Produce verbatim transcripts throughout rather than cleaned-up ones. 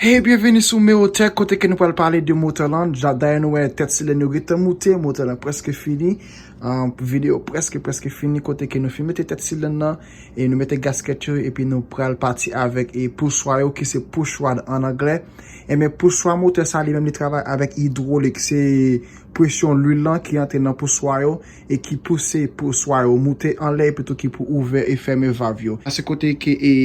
Hey, byenveni sou Mewotech, kote ke nou pral pale de motè lan. Ja-, dayè nou wè tèt silèn yo gentan moute, motè lan prèske fini. An, videyo prèske, prèske fini, kote ke nou fin mete tèt silèn nan, e nou mete gaskèt yo, epi nou pral pati avèk e pouswa yo, ki se push rod an anglè. Enben, pouswa motè sa li menm li travay avèk idwolik, se presyon lwil lan ki antre nan pouswa yo, e ki pouse pouswa yo moute anlè, epi tou ki pou ouvè e fèmen vav yo. Sa se kote ke e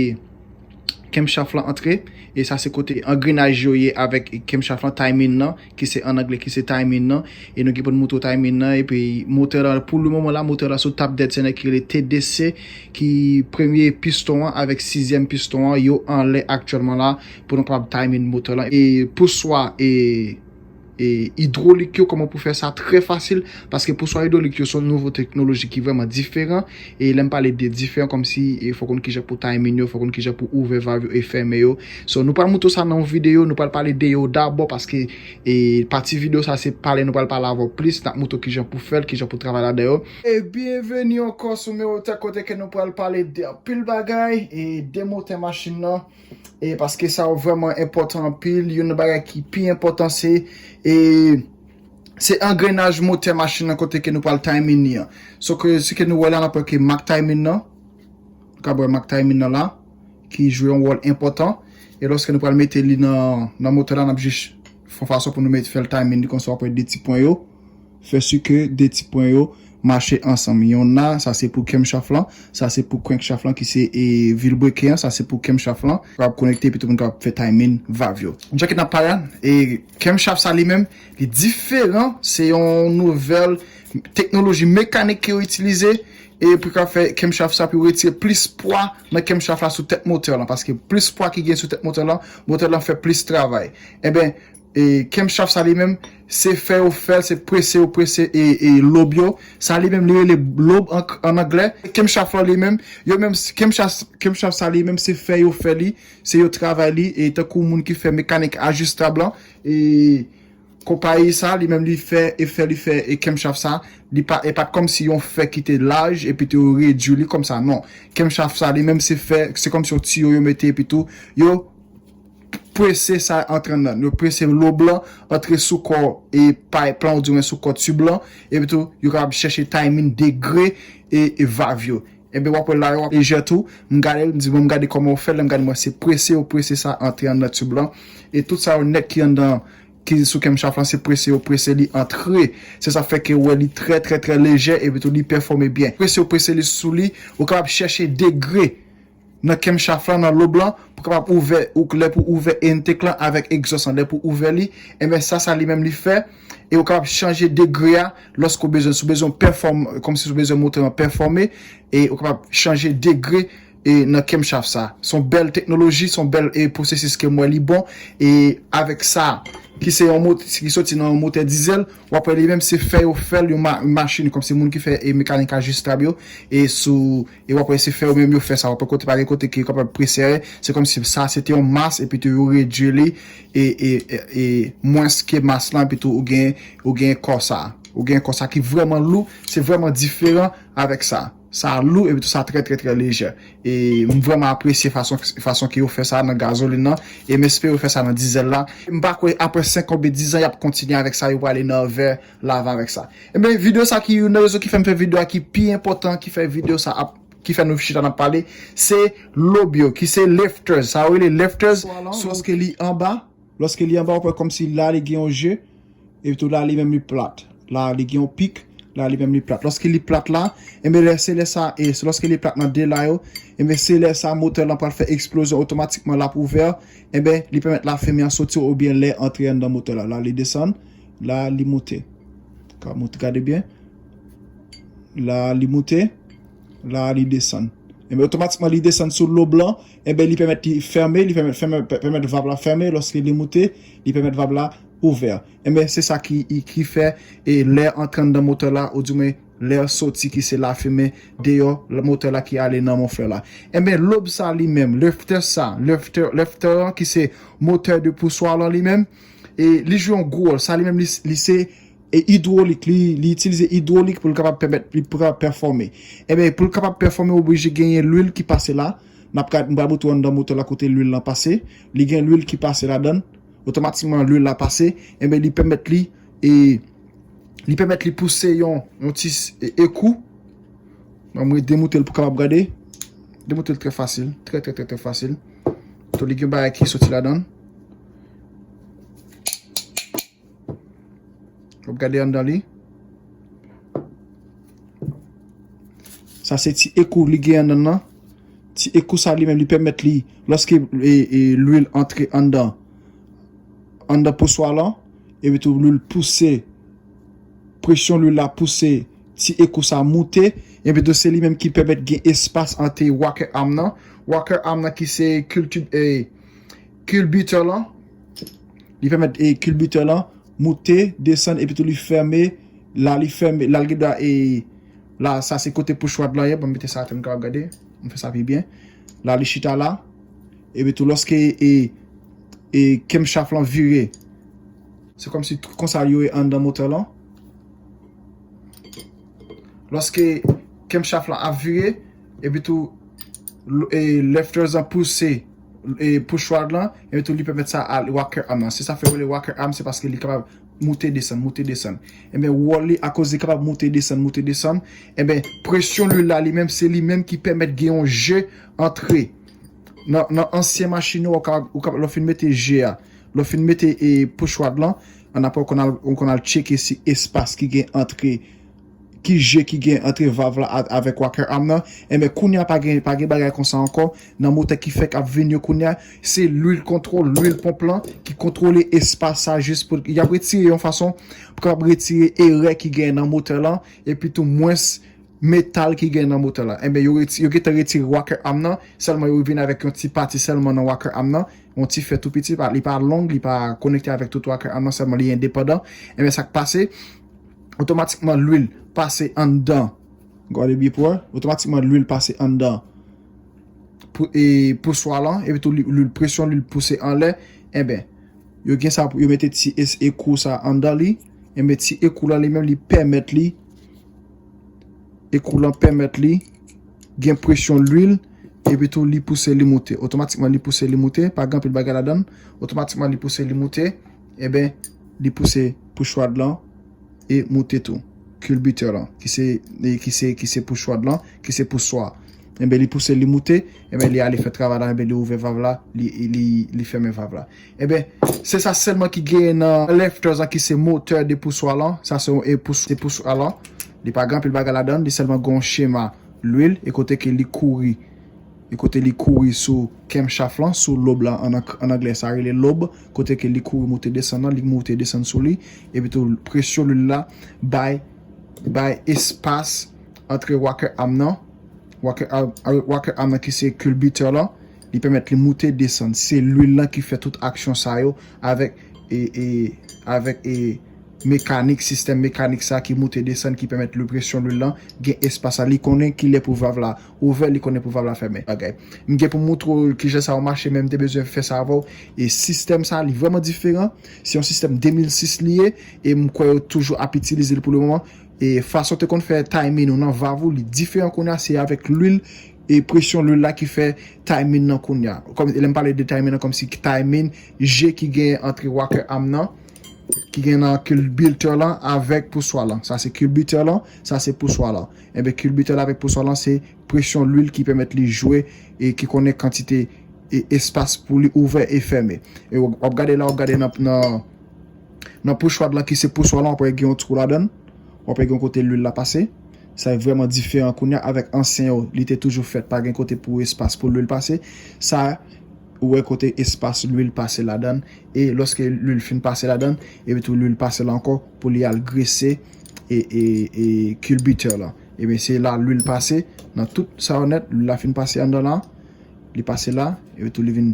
camshaft lan antre, e sa se kote angrenaj yo ye avèk camshaft lan, timing nan, ki se an anglè, ki se timing nan, e nou gen pou n moutre w timing nan, epi motè la, pou le moman la, motè la sou tap dead center ki rele T D C, ki premye piston an avèk sizyèm piston an, yo anlè aktyèlman la, pou nou kapab timing motè la, e pouswa, e e, idwolik yo, kòman pou fè sa trè fasil, paske pouswa idwolik yo se yon nouvo teknoloji ki vrèman diferan, e lè m pale de diferan, kòmsi, e fò konn kijan pou timing yo, fò konn kijan pou ouvè vav yo e fèmen yo. So, nou pral moutre w sa nan yon videyo, nou pral pale de yo dabò, paske, e, pati videyo sa se pale, nou pral pale avè w plis, n ap moutre w kijan pou fè l, kijan pou travay ladan yo. E byenveni ankò sou Mewotech, kote ke nou pral pale de anpil bagay, e de motè machin nan, e paske sa yo vrèman enpòtan anpil. Youn nan bagay ki pi enpòtan se, e, se angrenaj motè machin nan kote ke nou pral timing li an. So ke, si ke nou wè la, n ap wè ke mak timing nan, nou ka wè mak timing nan la, ki jwe yon wòl enpòtan. E lòske nou pral mete li nan, nan motè la, n ap jis fè yon fason pou nou mete fè l timing li, konsa w ap wè de ti pwen yo. Fè si ke de ti pwen yo mache ansanm. Yonn la, sa se pou camshaft lan, sa se pou crankshaft lan ki se, e, vilebreaker an, sa se pou camshaft lan. Kapab konekte epi tou moun kapab fè timing vav yo. Jan ke n ap pale a, e camshaft sa li menm, li diferan, se yon nouvèl teknoloji mekanik ke yo itilize, e pou ka fè camshaft sa pou yo retire plis pwa nan camshaft la sou tèt motè lan, paske plis pwa ki gen sou tèt motè lan, motè lan fè plis travay. Enben, e camshaft sa li menm, se fè yo fè l, se prese yo prese e, e lob yo. Sa li menm, li rele lob an, an anglè. Camshaft lan li menm, yo menm, camshaft, camshaft sa li menm, se fè yo fè li, se yo travay li, e tankou moun ki fè mekanik ajistab lan, e konpayi sa, li menm, li fè, e fè, li fè, e camshaft sa, li pa, e pa t kòmsi yon fè ki te laj, epi tou yo redui li kòmsa, non. Camshaft sa, li menm, se fè, se kòmsi yon tiyo yo mete, epi tou, yo prese sa antre anndan. Yo prese lob lan antre sou kò e pipe lan, oudimwen sou kò tib lan. Epi tou, yo kapab chèche timing degre e, e vav yo. Enben, w ap wè la, yo ap lejè tou. M gade, m di, bon, m gade kòman yo fè l. Lè m gade, m wè se prese yo prese sa antre anndan tib lan. E tout sa yo nèt ki anndan, ki sou camshaft lan, se prese yo prese li antre. Se sa fè ke w wè li trè, trè, trè lejè, epi tou li pèfòme byen. Prese yo prese li sou li, ou kapab chèche degre nan camshaft lan, nan lob lan, pou kapab ouvè, ou lè pou ouvè intake lan avèk egzòs lan, lè pou ouvè li, enben sa, sa li menm li fè, e ou kapab chanje degre a lòske w bezwen, si w bezwen pèfòm, kòmsi si w bezwen motè an pèfòme, e ou kapab chanje degre, e nan camshaft sa. Se yon bèl teknoloji, se yon bèl, e pwosesis ke m wè li bon, e avèk sa, ki se yon mot-, ki soti nan yon motè dizèl, w ap wè li menm se fè yo fè l, yon ma-, machin, kòmsi moun ki fè, e mekanik ajistab yo, e sou, e w ap wè se fè yo menm yo fè sa, w ap wè kote pa gen kote ki kapab presè, se kòmsi sa se te yon mas, epi tou yo redui li, e, e, e, e mwens ke mas lan, epi tou ou gen, ou gen kò sa, ou gen kò sa ki vrèman lou, se vrèman diferan avèk sa. Sa lou, epi tou sa trè, trè, trè lejè. E m vrèman apresye fason, fason ke yo fè sa nan gazolin nan, e m espere yo fè sa nan dizèl la. M pa kwè apre senk oubyen diz an, y ap kontinye avèk sa, yo prale nan vè lava avèk sa. Enben, videyo sa ki youn nan rezon ki fè m fè videyo a ki pi enpòtan, ki fè videyo sa ap, ki fè nou chita n ap pale, se lob yo, ki se lifters. Sa yo rele lifters. Sou lòske li anba, lòske li anba, ou wè kòmsi la, li gen yon je, epi tou la, li menm li plat. La, li gen yon pik, la, li menm li plat. Lòske li plat la, enben, lè, se lè sa, e se lòske li plat nan de la yo, enben, se lè sa, motè lan pral fè eksplozyon otomatikman, l ap ouvè, enben, li pèmèt la fimen an soti oubyen lè antre anndan motè la. La, li desann, la, li moute. Ka moute, gade byen. La, li moute, la, li desann. Enben, otomatikman, li desann sou lob lan, enben, li pèmèt li fèmen, li pèmèt, fèmen, pè-, pèmèt vav la fèmen, lòske li moute, li pèmèt vav la ouvè. Enben, se sa ki, ki fè, e lè antre anndan motè la, oudimwen lè soti ki se lafimen deyò motè la ki ale nan monflè la. Enben, lob sa li menm, lifter sa, lifter, lifter an ki se motè de pouswa lan li menm, e li jwe yon gwo wòl. Sa li menm, li, li se, e idwolik, li, li itilize idwolik pou l kapab pèmèt li pran pèfòme. Enben, pou l kapab pèfòme, oblije genyen lwil ki pase la, N ap gad, m pral montre w anndan motè la kote lwil lan pase. Li gen lwil ki pase ladan l. Otomatikman, lwil la pase. Enben, li pèmèt li, e, li pèmèt li pouse yon, yon ti s-, e, ekou. Bon, mwen demoute l pou kapab gade. Demoute l trè fasil. Trè, trè, trè, trè fasil. Tou li gen bagay ki soti ladan l. W ap gade anndan li. Sa se ti ekou li gen anndan nan. Ti ekou sa li menm li pèmèt li, lòske, e, e, lwil antre anndan, anndan pouswa lan, epi tou lwil pouse, presyon lwil la pouse ti ekou sa moute, epi tou se li menm ki pèmèt gen espas ant walker arm nan. Walker arm nan ki se kilti-, e, culbuter lan. Li pèmèt, e, culbuter lan moute, desann, epi tou li fèmen. La, li fèmen. La, l gen dwa, e, la, sa se kote push rod lan ye. Ban m mete sa atè, n kapab gade. M fè sa pi byen. La, li chita la. Epi tou, lòske, e, e, camshaft lan vire, se kòmsi konsa yo ye anndan motè lan. Lòske camshaft lan ap vire, epi tou, l-, e, lifters lan pouse, e, push rod lan, epi tou li pèmèt sa al walker arm nan. Se sa fè yo rele walker arm, se paske li kapab moute desann, moute desann. Enben, wòl li, akoz li kapab moute desann, moute desann, enben, presyon lwil la li menm, se li menm ki pèmèt gen yon je antre. Nan, nan ansyen machin yo, ou ka, ou ka, lè w fin mete je a, lè w fin mete, e, push rod lan, annapre w konn al, ou konn al tcheke si espas ki gen antre, ki je ki gen antre valv la a-, avèk walker arm nan. Enben, kounye a pa gen, pa gen bagay konsa ankò. Nan motè ki fèk ap vin yo kounye a, se lwil kontwòl, lwil ponp lan ki kontwole espas sa jis pou y ap retire yon fason pou kapab retire erè ki gen nan motè lan, epi tou mwens metal ki gen nan motè lan. Enben, yo reti-, yo gentan retire walker arm nan, sèlman yo vin avèk yon ti pati sèlman nan walker arm nan, yon ti fè tou piti, pa, li pa long, li pa konekte avèk tout walker arm nan, sèlman li endepandan. Enben, sa k pase, otomatikman lwil pase anndan, gade byen pou wè, otomatikman lwil pase anndan pou, e, pouswa lan, epi tou li-, lwil, presyon lwil pouse anlè, enben, yo gen sa pou yo mete ti es-, ekou sa anndan li, enben, ti ekou lan li menm, li pèmèt li, ekou lan pèmèt li gen presyon lwil, epi tou li pouse li moute. Otomatikman, li pouse li moute, pa gen anpil bagay ladan l, otomatikman, li pouse li moute, enben, li pouse push rod lan, e moute tou. Culbuter lan, ki se, e ki se, ki se push rod lan, ki se pouswa. Enben, li pouse, li moute, enben, li ale fè travay la, enben, li ouvè valv la, li, li, li fèmen valv la. Enben, se sa sèlman ki genyen nan lifters lan, ki se motè de pouswa lan. Sa se, e, pous-, se pouswa lan. Li pa gen anpil bagay ladan l, li sèlman gen yon chema lwil, e kote ke li kouri. E kote li kouri sou camshaft lan, sou lob lan, an, an anglè sa rele lob, kote ke li kouri moute desann nan, li moute desann sou li, epi tou presyon lwil la bay, bay espas antre walker arm nan, walker arm, walker arm nan ki se culbuter lan, li pèmèt li moute desann. Se lwil lan ki fè tout aksyon sa yo avèk, e, e, avèk, e, mekanik, sistèm mekanik sa ki moute desann, ki pèmèt lwi presyon lwil lan gen espas la. Li konnen kilè pou valv la ouvè, li konnen pou valv la fèmen. Bagay. M gen pou m montre w kijan sa yo mache, men m te bezwen fè sa avè w. E sistèm sa, li vrèman diferan. Se yon sistèm de mil sis li ye, e m kwè yo toujou ap itilize l pou le moman. E fason te konn fè timing ou nan valv ou, li diferan kounye a, se avèk lwil e presyon lwil la ki fè timing nan kounye a. Kòm, lè m pale de timing nan, kòmsi timing, je ki gen antre walker arm nan, ki gen nan culbuter lan avèk pouswa lan. Sa se culbuter lan, sa se pouswa lan. Enben, culbuter lan avèk pouswa lan, se presyon lwil ki pèmèt li jwe e ki konnen kantite e espas pou li ouvè e fèmen. E w ap gade la, w ap gade nan, nan, nan push rod lan ki se pouswa lan, w ap wè gen yon twou ladan l. W ap wè gen yon kote lwil la pase. Sa vrèman diferan kounye a avèk ansyen yo. Li te toujou fèt, pa gen kote pou espas pou lwil pase. Sa, ou wè kote espas lwil pase ladan l. E lòske lwil fin pase ladan l, epi tou lwil pase la ankò pou li al grese e, e, e culbuter lan. Ebyen, se la lwil pase, nan tout sa yo nèt, lwil la fin pase anndan la, li pase la, epi tou li vin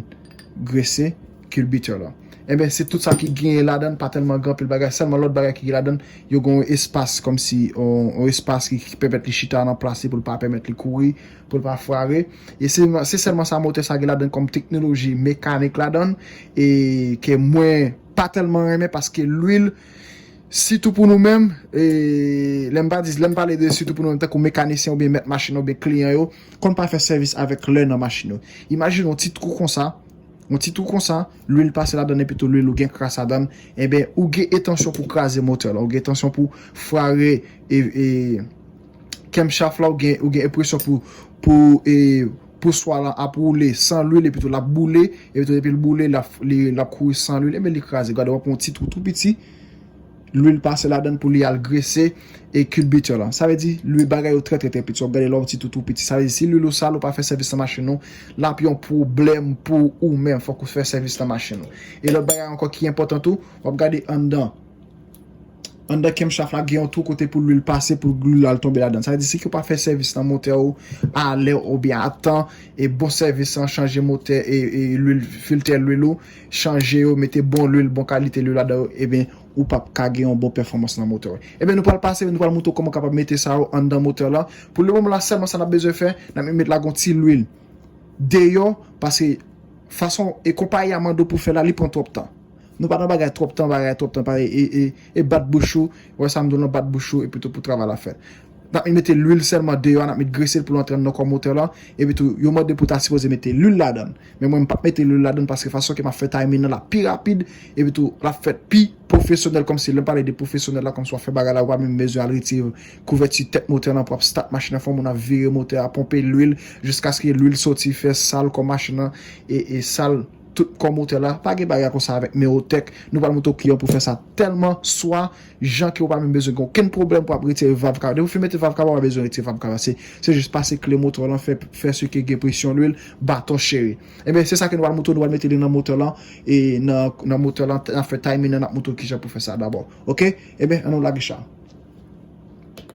grese culbuter lan. Enben, se tout sa ki genyen ladan l, pa tèlman gen anpil bagay, sèlman lòt bagay ki gen ladan l, yo gen yon espas kòmsi, yon, yon espas ki, ki pèmèt li chita nan plas li pou l pa pèmèt li kouri, pou l pa frare. E se, se sèlman sa motè sa gen ladan l kòm teknoloji mekanik ladan l, e ke mwen pa tèlman renmen paske lwil, Sitou pou nou menm, e, lè m pa di, lè m pale de sitou pou nou menm, tankou mekanisyen oubyen mèt machin oubyen kliyan yo, konn pa fè sèvis avèk lè nan machin yo. Imajine yon ti twou konsa, yon ti twou konsa, lwil pase ladann epi tou lwil ou gen kras ladann, enben, ou gen entansyon pou kraze motè la, ou gen entansyon pou frare e, e, camshaft la, ou gen, ou gen enpresyon pou, pou, e, pou swa la ap woule san lwil, epi tou l ap boule, epi tou depi l boule, l ap, li, l ap kouri san lwil, enben li kraze. Gade, w ap yon ti twou tou piti, lwil pase ladann pou li al grese e kilbitè la. Sa vle di, lwil bagay yo trè, trè, trè piti. W ap gade lè yon ti twou tou piti. Sa vle di, si lwil ou sal, ou pa fè sèvis nan machin ou, l ap yon pwoblèm pou ou menm. Fòk ou fè sèvis nan machin ou. E lòt bagay ankò ki enpòtan tou, w ap gade anndan. Anndan camshaft la gen yon twou kote pou lwil pase, pou lwil al tonbe ladann. Sa vle di, si ke w pa fè sèvis nan motè ou alè oubyen a tan, e bon sèvis lan, chanje motè e, e lwil, filtè lwil ou, chanje yo, mete bon lwil, bon kalite lwil ladan yo, ebyen, ou p ap ka gen yon bon pèfòmans nan motè ou. Ebyen, nou pral pase, nou pral montre w kòman w kapab mete sa yo anndan motè la. Pou le moman la, sèlman sa n ap bezwen fè, n ap met lagon ti lwil deyò, paske fason e konpayi a mande w pou fè la, li pran twòp tan. Nou pa nan bagay twòp tan, bagay twòp tan, pa e, e, e, e bat bouch ou, wè sa m di w lan, bat bouch ou, epi tou pou travay la fèt. N ap mete lwil sèlman deyò, n ap met gresel pou l antre anndan kò motè la, epi tou, yo mande pou ta sipoze mete lwil ladann. Men mwen, m p ap mete lwil ladann paske fason ke m ap fè timing nan la pi rapid, epi tou, l ap fèt pi pwofesyonèl, kòmsi lè m pale de pwofesyonèl la, kòmsi w ap fè bagay la, ou pa menm bezwen al retire kouvèti tèt motè lan pou ap stat machin nan, fò moun ap vire motè a, ponpe lwil, jiskaske lwil soti, fè sal kò machin nan, e, e sal tout kò motè la. Pa gen bagay konsa avèk Merotech. Nou pral montre w kijan pou fè sa tèlman swa, jan ke w pa menm bezwen gen okenn pwoblèm pou ap retire valv kaba. Depi w fin mete valv kaba, w pa bezwen retire valv kaba. Se, se jis pase kle motè lan, fè, fè sike gen presyon lwil, baton cheri. Ebyen, se sa ke nou pral montre w, nou pral mete li nan motè lan, e nan, nan motè lan, n ap fè timing nan, n ap montre w kijan pou fè sa dabò. Oke? Ebyen, ann nou lage chat.